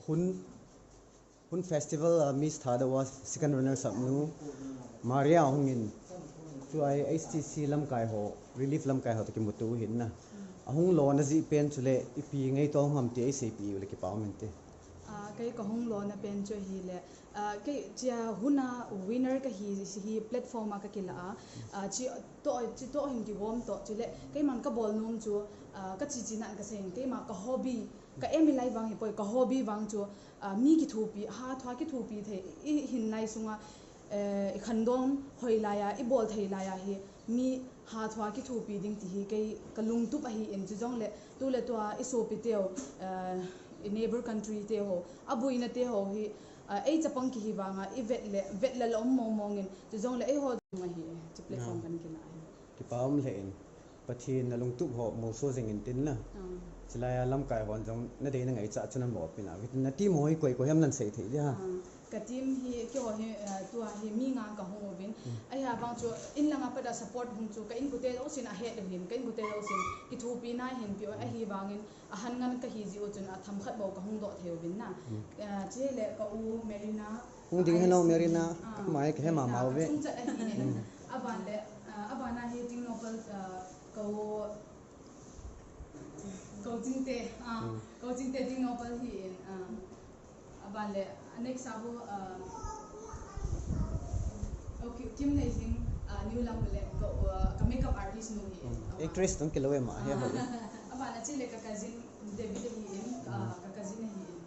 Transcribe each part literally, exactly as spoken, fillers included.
Hun, Hun Festival a Miss Thadou a second runners up nu Maria hungin, tua hi H T C lamkai ho, relief lamkai ho toh kimuto u ahin na. Ahung lona jeh pen chule ipi ngaito ham ti eiseipeh u le kipa um inte. Ah, kei kahung lona pen chu ahile, ah, kei chia huna winner kahi, hi platform a kakila a, ah, chi toh, chi toh hin kigom toh, chule keiman kabol nom chu, ah, kachi chi nan kasei in, keima ka hobby, ka aim lai vang hipoi, ka hobby vang chu, ah, mi kithopi, hathoa kithopi thei, i hin lai sunga, eh, i khandom hoi lai a, i bol thei lai a hi, mi hathoa kithopi ding ti hi kei kalungtup ahin, chujongle tule tua i sopi teu, eh, i neighbor country te ho, abuina te ho hi, ah, ei chapang kihi vanga, i vet le, vet le la um mong mong in, chujongle eiho ding ahi, chu platform kan kila ahi. Kipa um lheh in. Pathen na lungtup ho molso jing in tin na. Ah. Chulai a lamkai hon jong nadei nangaichat chu namoh pin a. Hitin na team ho hi koi koi ham nan sei thei dia. Ah. Ka team hi, keiho hi, eh, tua hi mi nga kahung uvin. Hmm. Ahivang chu, in langa pat a support hung chu, ka inkote jousen ahet uvin, ka inkote jousen, kithopina hin peh u, ahivangin, ahan ngen kahi jeh u chun, atham khat bou kahung doh thei uvin na. Hmm. Eh, chule ka u Merina, Hung ding hen o, Merina, ah, mai kahe mama uve. Achung chat ahi in. Hmm. Aban le, ah, aban a hi Ting Nopal, ah, ka u, ka u Chingte, ah, hmm, ka u Chingte Ting Nopal hi in, ah, aban le, ah, next a bu, ah, okay, Kim Neijing, ah, New Lam le, ka, ah, ka makeup artist nu hi in. Hmm. Aban. Actress tong kilo e ma, he ho. Aban a chule ka cousin David hi in, ah, hmm, ka cousin hi in.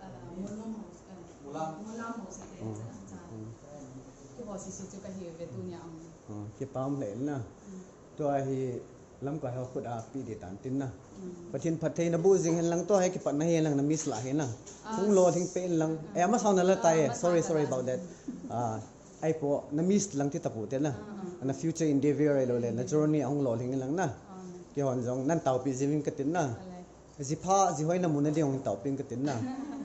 Ah, Mulam ho, ah, Mulam. Mulam ho sa te, hmm, cha, cha. Hmm. Keiho sese chu kahi uve tunia um. Hmm, kipa um lheh in na. Hmm. Tua hi lamkai ho khut a pe ding tan tin na. Hmm. Pathen phattheina boh jing hen lang tua hi kipatna hi lang na miss lah hi lang. Ah. Hung lolhing peh in lang. Ah. Eh, ama sao na la tai. Ah, sorry, sorry about that. Ah, ahi po na miss lang ti tapou te na. Ah, ah. Na future endeavor ahilou le, na journey ahung lolhing in lang na. Ah. Keihon jong nan taopi jing uvin katin na. Alright. Ji pha, ji hoi namu nading hung taopin katin na.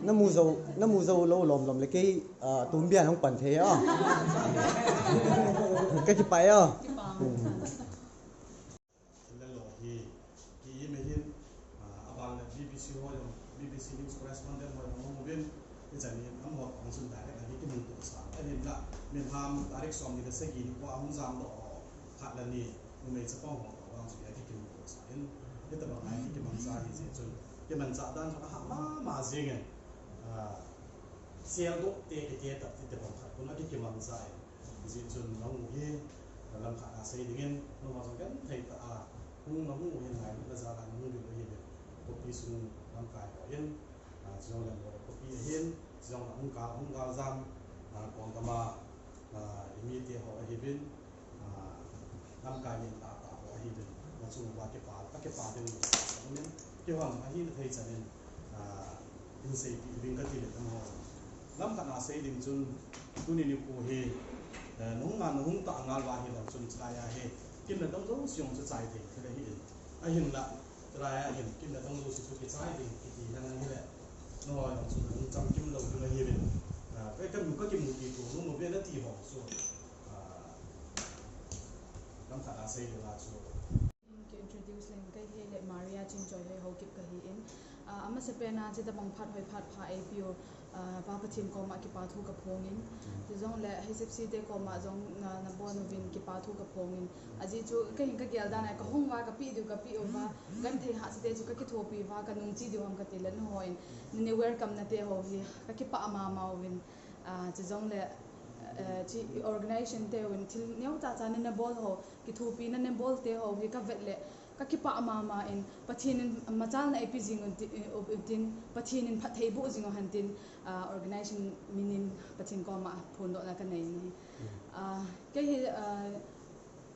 Namu jou, namu jou lou lom lom le kei, ah, tumbia hung pan thei a. Ka kipah a. Kipah. Hmm. Lelo hi, ki email hin, ah, aban le B B C ho jong, B B C News correspondent ho jong hung uvin, hichan hin amaho hung sun direct a hi kimuto sa. Ahinla, min ham tarik som ni le sagi ni kho a hung jam doh ho, khat le ni, numei chapang ho, vang chu hi a kikimuto sa. In, hitabang a hi kimangcha hi jeh chun, kimangcha dan chu ahah mama jing in, ah, seldoh te kiti tah ti te bang khat kun a kikimangcha in. Hijeh chun nahung u hi, lam khat a sei dingin, nangho jong genthei tah a, hung nahung u hi ngailutna jal a nahung diu ahi uvin, khopi sung lamkai ho in, ah, chujong le Moreh khopi ahin, chujong le hung gal, hung gal jam, ah, Kong gam a, ah, i mite ho ahiuvin, ah, lamkai min tah tah ho ahiuvin, nachung uva kipa, akipa ding u, amin, keihon ahin thei chan in, ah, in seipeh ding kati le nangho. Lam khat a sei ding chun, tuni nikho hi, eh, nahung ngal, nahung tah ngal uva hilou chun chulai a hi, kin le dong jouse jong chu chai thei thil ahi in. Ahinla, chulai a hin, kin le dong jouse chu kichai ding kiti nang ahi le, nangho jong chu nahung chamkim lou ding ahi uvin. Ah, ka, ka, ka kimuto nom uve nati ho chu, ah, lam khat a sei ding a chu. Ki introduce leng, kei hi le Maria Chingchoi Hoihaokip kahi in, ah, amasapen a hitabang phat hoi phat pha eipeu, ah, Pa Pathen koma kipa thu kaphong in, chujong le H F C te koma jong na, nabon uvin kipa thu kaphong in, ajeh chu kahin kagel dan a kahung uva, kapeh diu kapeh uva, genthei hahsa te chu kakithopi uva, kanung che diu ham kati le nangho in, nani welcome na te ho hi kakipah mama uvin, ah, chujong le, eh, chi organization te uvin thil neocha cha nana bol ho, kithopina nabol te ho hi kavet le, kakipah mama in, Pathen in machalna eipeh jing un ti, eh, u, u tin, Pathen in phatthei boh jing u hen tin, ah, organization min in Pathen koma phondohna kanei in ahi. Ah, kei hi, ah,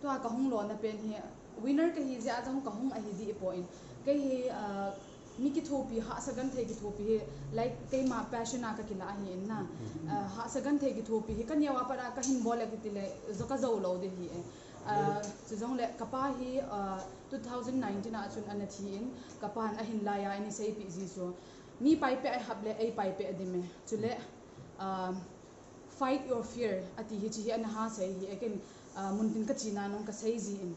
tua kahung lona pen hi, winner kahi jeh a jong kahung ahi dih poi. Kei hi, ah, mi kithopi, hahsa genthei kithopi hi, like, keima passion a kakila ahi in na. Ah, hahsa genthei kithopi hi, kaneo a pat a kahin bol le kiti le, jo kajou lou ding ahi e. Ah, chujong le, kapa hi, ah, two thousand nineteen a chun ana thi in, kapan ahin lai a, eini seipeh ji chu. Mi paipeh a ihap le, ei paipeh ding e. Chule, ah, fight your fear, ati hiche hi ana ha sei hi, akin, ah, muntin kache na nung kasei ji in.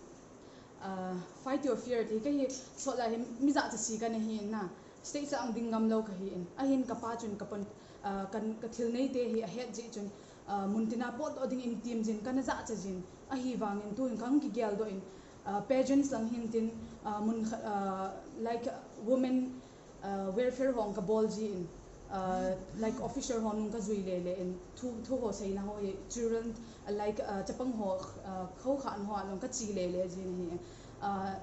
Ah, fight your fear, ti kei hi, sot lai hi, mi jachat si kana hi na. Stage a ang ding ngam lou kahi in. Ahin kapa chun ka pon, ah, kan, ka thil nei te hi ahet jeh chun, ah, mun tina potdoh ding in team jin kana jahcha jin. Ahivangin tuhin kang kigeldoh in, ah, pageants lang hin tin, ah, mun kha-, ah, like, ah, women, ah, welfare hong ka bol jin, ah, like officer hong nung ka jui le le in thu, thu ho seina ho hi children, ah, like, ah, chapang ho, ah, kho khan ho along ka chi le le jin hi. Ah,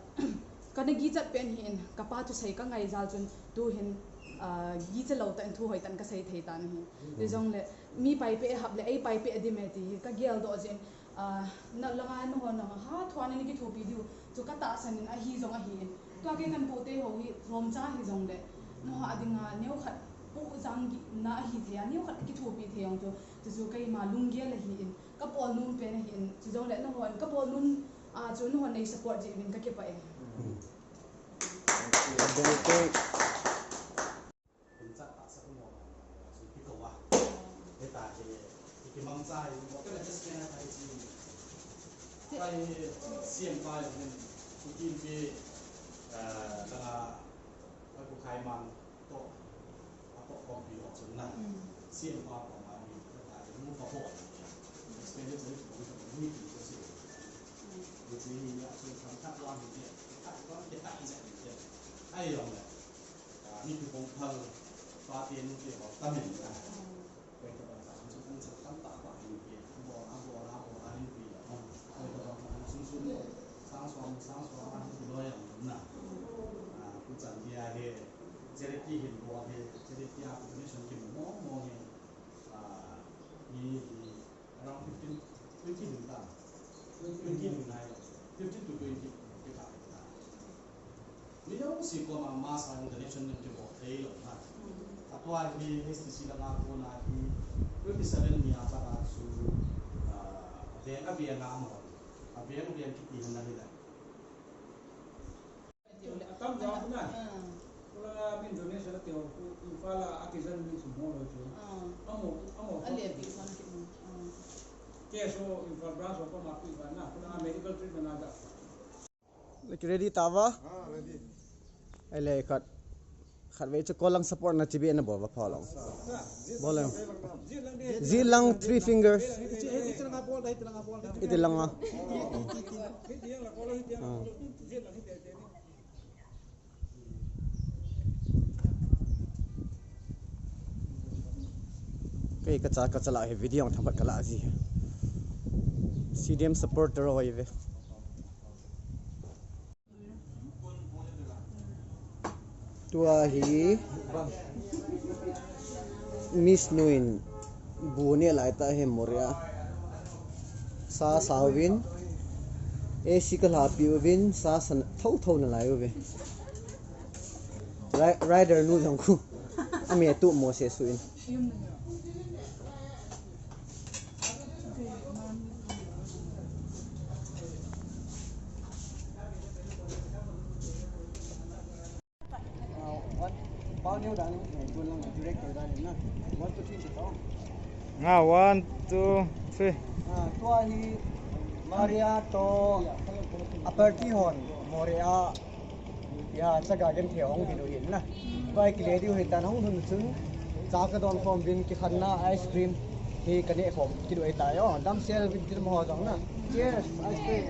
Kana gichat pen hi in, kapa thusei ka ngai jal chun tuhin, ah, gicha lou tah in thu hoi tah in ka sei thei tan ahi. Ti jong le, mi paipeh hap le, ei paipeh dime ti hi ka geldoh jin, ah, na langa na ho na ha thuan in kithopi diu chu ka tahsan in ahi jong ahi in. Tua kei kan pu te ho hi lomcha hi jong le, na ho a dinga neo khat pu jang gi na ahi thei a, neo khat kithopi thei jong chu, chu chu keima lunggel ahi in. Ka bol nom pen ahin, chu jong le na hon ka bol nom, ah, chu na hon nei support jeh uvin ka kipah e. Hichat tahsa ka mo, chu kikou a. Hita hi, kimangcha hi, mo ka le just kena thei chi. Pai siam pai hin, chu kin pi, ah, langa, pai ku khai mang. Toh, atoh khompi ho chun na. Mm. C M pa koma mi ka ta mu pa ho. Expenditure ni ko ko ni ko si. Mm. Ni si ni ya chun tham tha wa ni ya. Tha wa ni tha ni ya. Ai yong le. Ah, ni pi kong phal pa te nu te ho ta min na. Mm. Koi tabang sa sung sung sung sung tam ta ba hin pi. Bo na, bo na, bo na hin pi. Koi tabang sa sung sung sang suam, sang suam a hin pi loi ang na. Ah, ku chan dia he. Charity hin bol hi, charity a donation kimu mong mong hi, ah, mi hi around fifteen, twenty hin ta. Twenty hin nai, fifteen to twenty hin ta. Mi jouse koma masa donation jong kibol thei lou na. Atua hi H T C langa kona hi twenty seven mi a pat a chu, ah, veng a veng a mo. A veng veng kiti hin na hi la. Atam jong na. Ah. Kula min donation ati ho, Imphal a akijen min sum ho loi chu. Ah. Amo, amo. A le pi san ki mo. Ah. K S O Imphal branch ho koma pi ba na, kula medical treatment a da. Ready tava? Ah, ready. Ele khat. Khatvei chu kolang support na chibi na bol va phalong. Bol lang. Ji lang three fingers. Iti langa. Ah. Kei kacha, kacha la hi video themkhat kala ji. C D M supporter ho hi ve. Tua hi Miss nu in bu neh lai tah hi Moreh a. Sa sauvin, A C kalhapi uvin, sa san thotho nalai uve. Ri-, rider nu jong khu. Ami tu mo se suin. Nga, one, two, three. Ah, tua hi Maria to a party hon Moreh a, ya, chaga genthei hung ding u hin na. Tua hi kile diu hitan, hung lhun chun cha kadon khom uvin, kikhenna ice cream hi kaneh khom kit u ahitai o. Damsel uvin kit mo jong na. Cheers, ice cream.